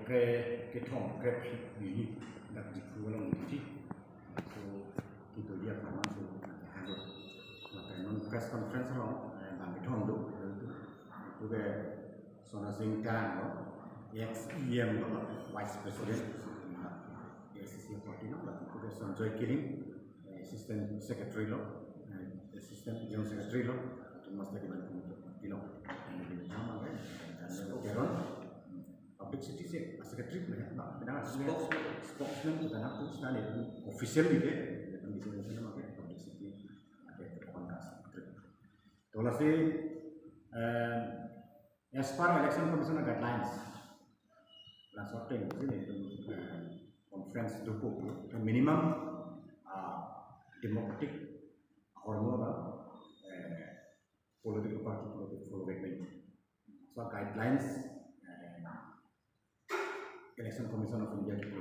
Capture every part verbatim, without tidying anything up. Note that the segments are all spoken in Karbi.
Kre kethom, kre phli hini dak Diphu along Diphu. So, kedo dia kaman so halo. Lapen non press conference along, eh, bang kethom do, itu ke Sona Singh Tang lo, ex E M lo, Vice President, A I C C party lo, lapen itu ke Sanjoy Killing, eh, Assistant Secretary lo, eh, Assistant General Secretary lo, itu Master Dewan Committee lo. Yang nama kan, dan Teron, publicity si secretary punya, bang, pinang spokesman, spokesman kita nak tuh, kita nih official gitu ya, dan bisa bisa nama kayak publicity, ada ke pangkas. To lasi, eh, as per Election Commission guidelines, laso ateng sini itu, eh, conference dopo, minimum, ah, democratic ahormu ba, eh, political party political follow back. So guidelines, eh, Election Commission of India kepi,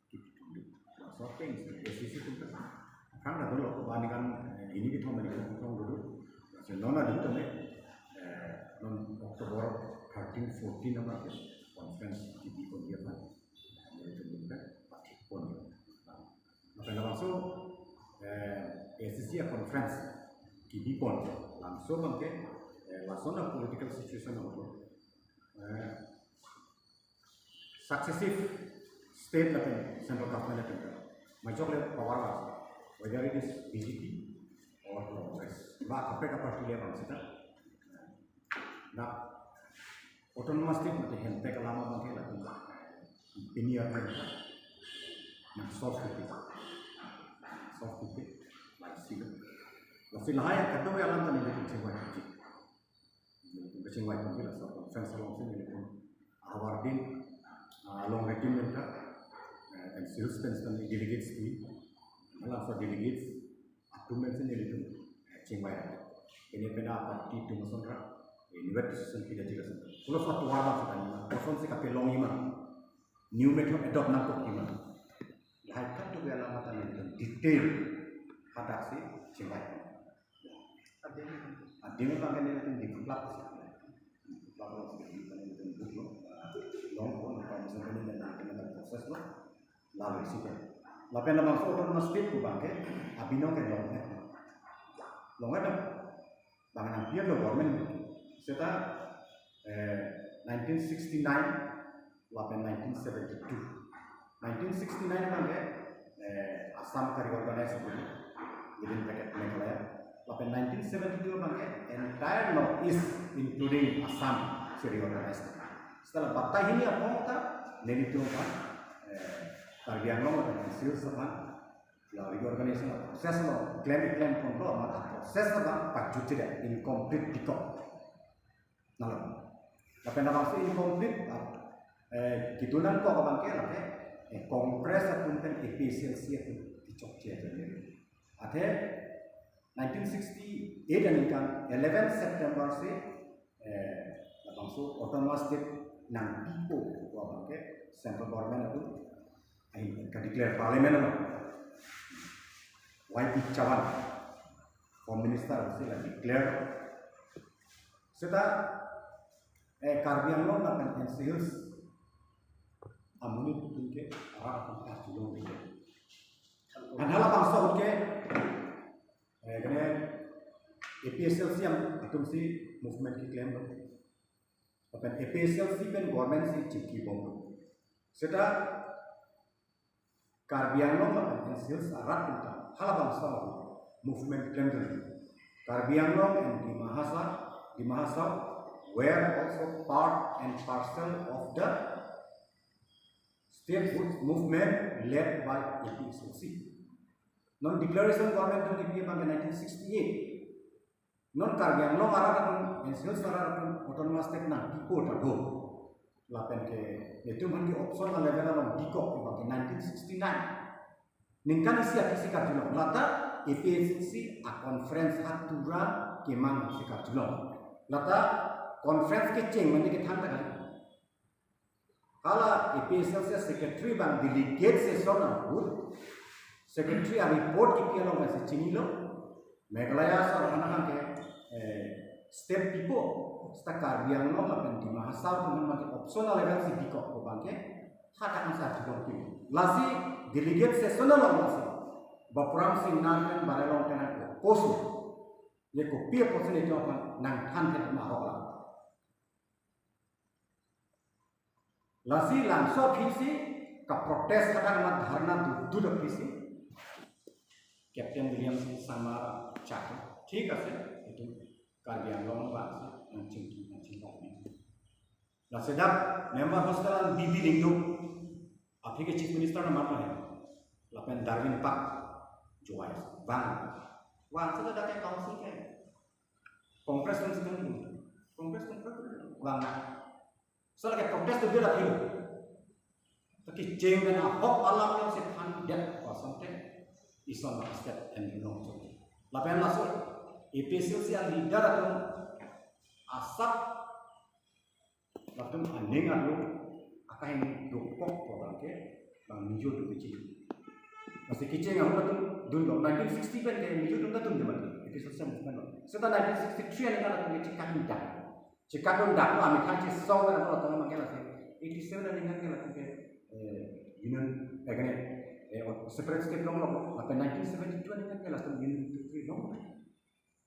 kepi, laso ateng si A I C C itu kan. Kan ada dulu, bang ini kan, eh, ini kethom, ini kethom dulu. Laso non ada itu nih, eh, non October thirteen, fourteen nama ke conference di, di India kan. Jadi itu kan patik pon. Lapen labangso, eh, A I C C a conference kebi pon, labangso abang ke, eh, lason a political situation abang, eh, successive state lapen central government lapen majok le power was, whether it is B J P or Congress, ba kaprek a party le bang seta. Na autonomous state mate hemprek alam abang ke lapen pini akan nang solve kiti. Solve kiti. Lasi lo. Lasi lahai kado alam tadi nelitum chingvai kiti. Nelitum chingvai kiti laso conference along si nelitum ahavar din, ah, along rekim menta, eh, and sales pen pen delegates kiti. Laso delegates atum pen si nelitum, eh, chingvai. Ini pen a party atum asonra, ini buat decision kita jelas. Kalau suatu warna kita ini, kosonsi kapelongji ma, new method adopt nangkokji ma, lahai kado alam mate nelitum detail hadak si chingvai. Adim abang ke nelitum dikuplak si, dikuplak lo si, nelitum duklo, long pon information ko nelitum proses lo. Lalu isi ke. Lapen labangso autonomous state pu abang ke abinong ke longhet. Longhet dong. Bang nangpian lo government. Seta, eh, nineteen sixty-nine lapen nineteen seventy-two. Nineteen sixty-nine abang ke, eh, Assam ka-reorganize dulu. Within bracket Meghalaya. Lapen nineteen seventy-two abang ke entire North East including Assam si reorganize. Setelah batai hini apong ta nelitum abang, eh, Karbi Anglong lapen N C Hills abang, la reorganization process lo, klem klem pon lo, maka process abang pajutji det, incomplete dikok. Nalo. Lapen labangso incomplete, ah, eh, kedo nangkok abang ke lake, eh, Congress atum pen A P H L C atum kechokche aja ni. Athe nineteen sixty-eight aningkan eleven September si, eh, labangso autonomous state nangpipo pu abang ke central government atum ahin ka-declare parliament along. Y P Chavan, Home Minister si la declare. Seta, eh, Karbi Anglong lapen N C Hills amonit atum ke arat atum kachulong ke. Kan halabangso ahut ke, eh, kene A P H L C atum si movement keklem lo. Lapen A P H L C pen government si chingkibom lo. Seta Karbi Anglong lapen N C Hills arat atum ta halabangso movement klemdun. Karbi Anglong and Dima Hasao, Dima Hasao were also part and parcel of the statehood movement led by A P H L C. Non declaration government atum kipi abang ke nineteen sixty-eight. Non Karbi Anglong arat atum, N C Hills arat atum autonomous state nangpipo ta do. Lapen ke, netum aphan ke option a-level along dikok abang ke nineteen sixty-nine. Ningkan isi aphi si karjulong. Lata A P H L C a-conference ha tura kemang si karjulong. Lata conference kecheng mane kethang ta kali. Hala A P H L C secretary abang delegate session ahut, secretary a-report kipi along si chinilo, Meghalaya asor aphan ke, eh, state pipo, seta Karbi Anglong lapen Dima Hasao atum aphan ke option a-level si dikok pu abang ke, Kaka answer thudong pi. Lasi delegate session along lasi Bapram Singnar pen Bare Longten nang oppose. Ye kopi apotsi ne jo aphan nangthan ke ma ahok la. Lasi labangso aphi si kaprotest kadang ma dharna dudut aphi si Captain William Singh Sangma chak. Thik ase, itum Karbi Anglong abang si nangchingki nangchingki. Lasi dak member hostel an Bibi Lyngdoh, aphi ke Chief Minister na mama hai. Lapen Darwin Pak, Jowai. Bang. Bang, so dak ke council ke. Congress kan sedang ini. Congress, Congress. Bang. So lake protest tu dia lagi. Tapi jeng dan ahok alam yang sethan dia kosong te. Ison basket and no. Lapen laso A P H L C a leader atum asap latum aning alo akahing dokok program ke bang mijur tu kecil. Masih kecil yang latum dun lo nineteen sixty pen ke mijur tu latum jaman itu social movement lo. Seta nineteen sixty-three aningkan latum kecil kan dah. Chikadun dak lo amethang chesong pen latum mangke lasi eighty-seven aningkan ke latum ke, eh, union, eh, kene, eh, separate state longlo. Lapen nineteen seventy-two aningkan ke latum union territory longlo.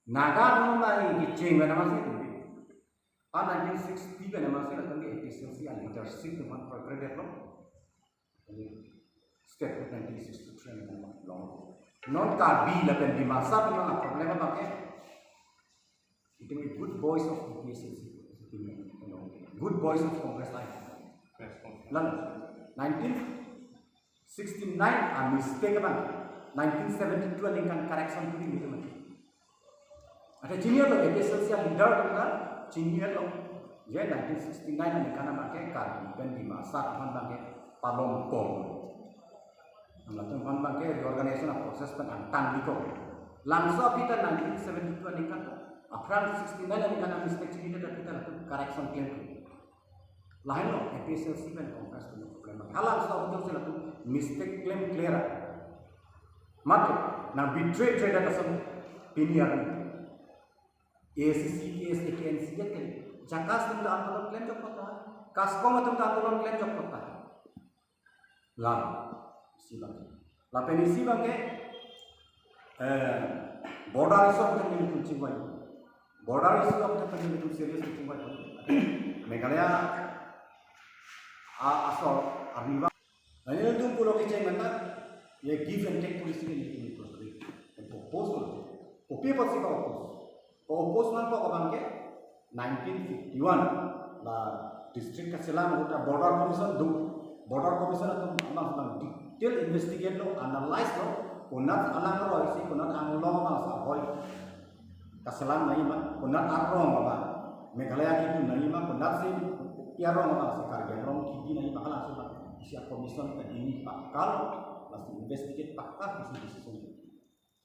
Naga atum abang kecheng pen amatsi atum. A nineteen sixty pen amatsi latum ke A P H L C a leadership atum aphan prepare lo. State nineteen sixty-three aningkan longlo. Non Karbi lapen Dimasa atum a problem abang ke. Itum good voice of A P H L C. Good voice of Congress line. Lalu, nineteen sixty-nine a mistake abang. Nineteen seventy-two aningkan correction puri gitu mati. Ada junior lo A P H L C a leader atum ta junior lo. Ya nineteen sixty-nine aningkan abang ke Karbi pen Dimasa aphan abang ke palom pom. Latum aphan abang ke reorganization a process pen angtan biko. Labangso aphi ta nineteen seventy-two aningkan ta. Aphrang sixty-nine aningkan a mistake chini ta aphi ta latum correction claim ko. Lahenlo A P H L C pen Congress pen problem. Halabangso ahut jongsi latum mistake claim clear a. Mate, nang betray betray dak asam pini arni. A C C, A C K, N C K, JACAS atum ta andolon claim jok kota. KASCOM atum ta andolon claim jok kota. Lam, isi abang. Lapen isi abang ke, eh, border issue abang ke nelitum chingvai. Border issue abang ke nelitum serious chingvai. Meghalaya a, asor arni abang. Nelitum pulo kecheng mena, ye give and take policy ke nelitum oppose. Oppose lo. Kopi apotsi ka-oppose? Ka-oppose nangkok abang ke nineteen fifty-one la district kachelang ahut ta border commission do. Border commission atum abang abang detail investigate lo, analyze lo, konat alang roi si, konat anglong abang sa hoi kachelang nangji ma, konat arong abang Meghalaya kedun nangji ma, konat si pi arong abang si Karbi Anglong kidi nangji ma, halabangso abang isi a commission kedun pakka lo, lasi investigate pakka isi decision.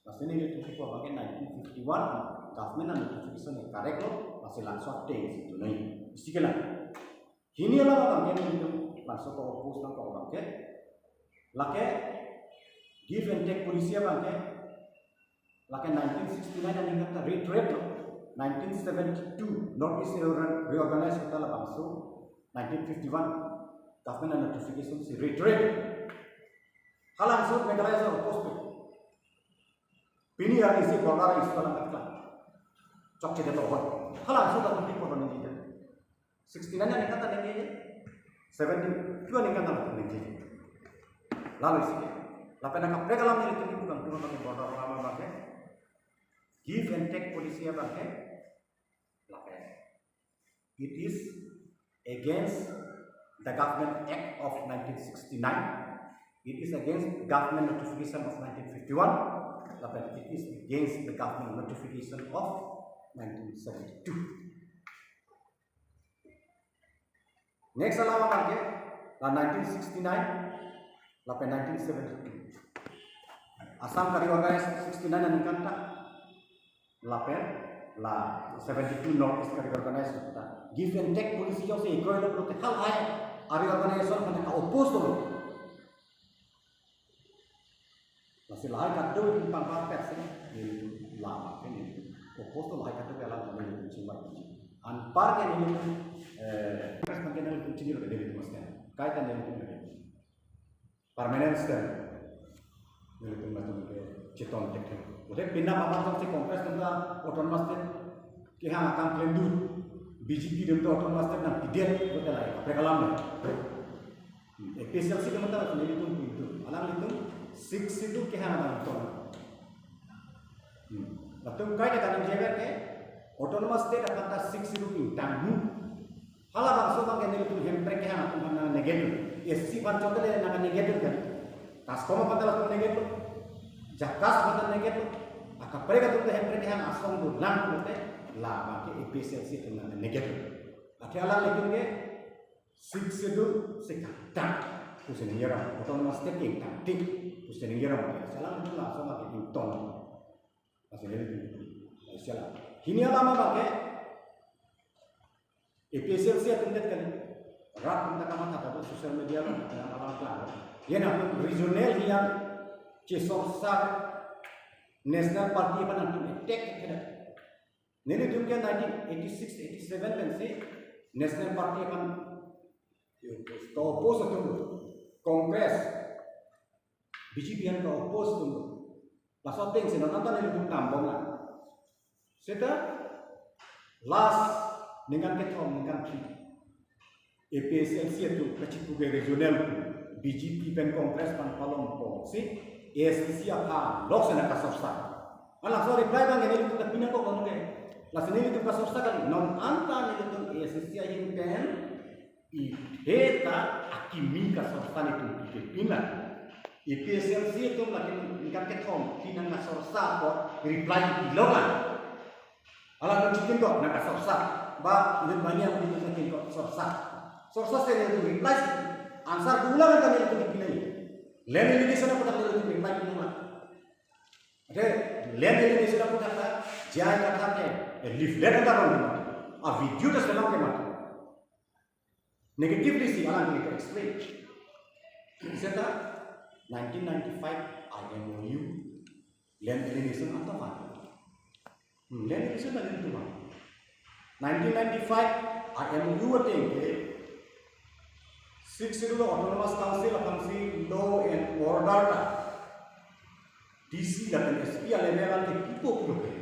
Lasi nelitum kipu abang ke nineteen fifty-one government a notification ke correct lo, lasi labangso ateng si dunai. Isi ke lang. Hini alam abang ke nelitum labangso ka-oppose nangkok abang ke. Lake give and take policy abang ke. Lake nineteen sixty-nine aningkan ta reiterate lo. Nineteen seventy-two North East reorgan-, reorganize ta labangso. Nineteen fifty-one government a notification si reiterate. Halabangso Meghalaya sa oppose pe. Pini arni si border issue alam katla chokche det lo hoi. Halabangso ta kopi apot ningje. Sixty-nine aningkan ta ningje. Seventy-two aningkan ta ningje. Lalu isi ke. Lapen akaprek alam nelitum kipu abang, tuma abang ke border alam abang ke. Give and take policy abang ke. Lapen. It is against the Government Act of nineteen sixty-nine. It is against government notification of nineteen fifty-one. Lapen it is against the government notification of nineteen seventy-two. Next alam abang ke la nineteen sixty-nine lapen nineteen seventy-two. Assam ka-reorganize sixty-nine aningkan ta. Lapen la seventy-two North East ka-reorganize ta. Give and take policy jongsi ikroi lo pulote halahai a-reorganization aphan ka-oppose lo. Lasi lahai kadokave pangpar pet si nelitum lama ke nelitum oppose lo, lahai kadokave alam nelitum chingvai. Anpar ke nelitum, eh, Congress aphan ke nelitum chinilo ke nelitum mas ke. Kaita nelitum permanent stand nelitum latum ke chetong thekthe. Udah pindah apa jongsi Congress tentang autonomous state kehang akam klem dun, B J P atum ta autonomous state nangpidet, udah lah, kaprek alam lah. Hmm, A P H L C atum ta nelitum pintu. Alanglitum Sixth Schedule kehang nangtong. Hmm. Latum kaita kaningje ke autonomous state aphan ta Sixth Schedule ingtang hu. Halabangso abang ke nelitum Hemprek kehang atum aphan nangnegate. S C aphan chotele nangnegate kan. Taskom aphan ta latum negate lo. JACAS aphan ta negate lo. Akaprek atum ta Hemprek kehang asong dolang pulote labang ke A P H L C atum nangnegate. Athe alanglitum ke Sixth Schedule si kangtang pusi ningje ra, autonomous state ingtang tik pusi ningje ra, alanglitum laso abang ke ingtong. Laso nelitum, laso alam. Hini alam abang ke A P H L C atum det kali. Rat atum ta kamatha ta do social media along, alam alam klang. Yen atum regional hiyan chesorsa, National Party aphan atum attack keda. Nelitum ke nineteen eighty-six eighty-seven pensi National Party aphan to oppose atum, Congress, B J P aphan ke oppose atum. Laso atengsi non anta nelitum dambom lang. Seta last ningkan kethom, ningkan phli, A P H L C atum kachipu ke regional, B J P pen Congress aphan palom ponsi A S D C aphan lok sena kasorsa. Ala so reply abang nelitum ta pinang kok ke. Lasi nelitum kasorsa kali, non anta nelitum A S D C ahin pen ithe ta akimi kasorsa nelitum pipepin lang. A P H L C atum lake ningkan kethom, phli nangkasorsa ko reply pilong lang. Alanglitum chitin kok nangkasorsa. Ba, nelitum mani alanglitum chitin kok sorsa. Sorsa si nelitum reply si. Answer dolang kan nelitum reply. Land alienation aputhak nelitum reply dolang. Ante land alienation aputhak ta, J I Kathar ke, eh, leaflet anta rong. A video ta selam ke mati. Negatively si alanglitum explain. Seta nineteen ninety-five I M O U, land alienation anta mati. Hmm, land alienation ta nelitum mati. Nineteen ninety-five I M O U ateng ke Sixth Schedule Autonomous Council aphansi law and order ta D C lapen S P a-level an ke pipo pulo ke.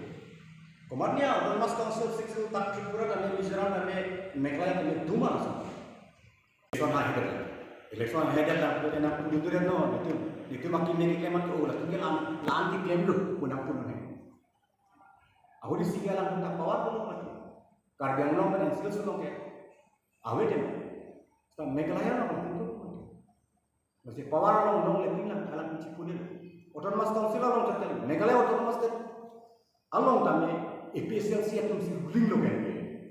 Komatne Autonomous Council Sixth Schedule ta Tripura tame, Mizoram tame, Meghalaya tame duma laso. Election ahedet. Election ahedet la, pute nangpu dun dun no, nelitum. Nelitum akimi keklem an ke o, latum ke la-an, la-an keklem lo, pu nangpu dun he. Ahut isi ke alangtum ta power pulo mati. Karbi Anglong pen N C Hills along ke. Awe dem. Seta Meghalaya along latum tu mati. Masih power along nongle pin lang, alanglitum chipu det. Autonomous Council along chot kali. Meghalaya Autonomous State along tame A P H L C atumsi ruling lo kan.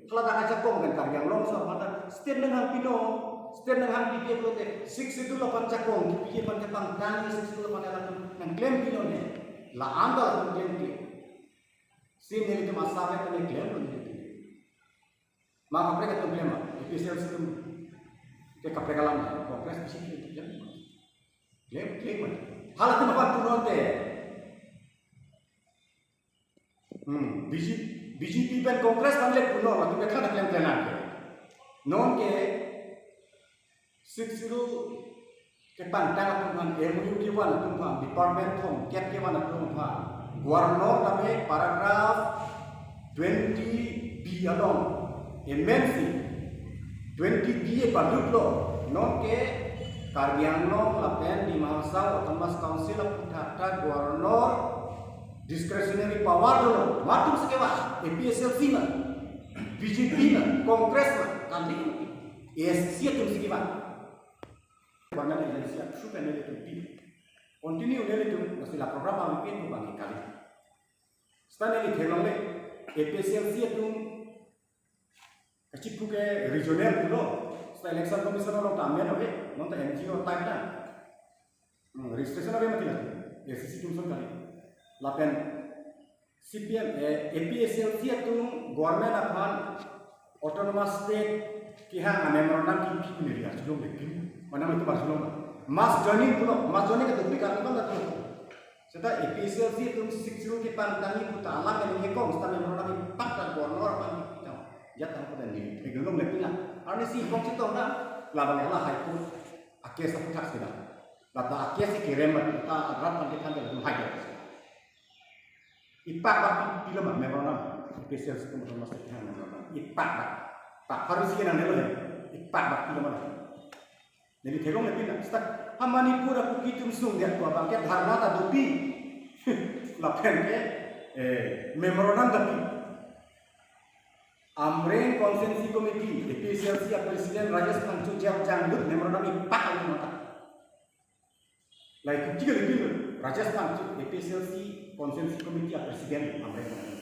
Hala ta kajakong kan Karbi Anglong so aphan ta state nanghang pinon, state nanghang pipe pulote Sixth Schedule aphan jakong, pipe aphan kepangtang Sixth Schedule aphan alanglitum nangklem pinon he. La-an ta latum klem klem. Si nelitum asap atum klem lo nelitum. Ma kaprek atum klem ma, A P H L C atum ke kaprek alam, Congress B J P atum klem. Klem, klem ma. Halatum aphan punon te. Hmm, B J P, B J P pen Congress aphan le punon, latum ke khana klem klem nang ke. Non ke Sixth Schedule kepangtang atum aphan, M O U kevan atum aphan, department thomkep kevan atum aphan, Governor tame paragraph twenty B along amend si twenty B e palut lo, non ke Karbi Anglong lapen Dima Hasao Autonomous Council aputhak ta Governor discretionary power dolo, matum si kevan, A P H L C ma, B J P ma, Congress ma, kali A S D C atum si kevan. Government agency atum pen nelitum pi. Continue nelitum, masih la program ang pin tu bang kali. Seta neli theklongle, A P H L C atum kachipu ke regional pulo. Seta Election Commission along ta amen ave, non ta N G O type ta. Hmm, registration ave mati la. A C C atum son kali. Lapen C P M, eh, A P H L C atum government aphan autonomous state kehang a-memorandum kipi pu neli arjulongle pin. Manang itu arjulong. Mass joining pulo, mass joining ke topik article dak pulo. Seta A P H L C atum Sixth Schedule kepangtangji pu ta alam yang hekong, seta memorandum ipak ta governor aphan kipi ta. Ya ta pu ta neli arjulongle pin la. Arnisi hong chetong na, labang la High Court. A case aphuthak sida. Lata a case kerem ta adrat pangke than dalam hai. Ipak bak pilo ma memorandum. A P H L C atum master kehang memorandum. Ipak bak. Pak Farusi nang nelo ya. Ipak bak pilo ma. Neli theklongle pin na. Seta ha Manipur a Kuki atum sung dia tua bangke dharna ta dopi. Lapen ke eh, memorandum dopi. Amreng Constituency Committee, A P H L C a President Rajesh Pangchu jam jangdut memorandum ipak alu mata. Lai Kuki kali pin Rajesh Pangchu, A P H L C Constituency Committee a President Amreng.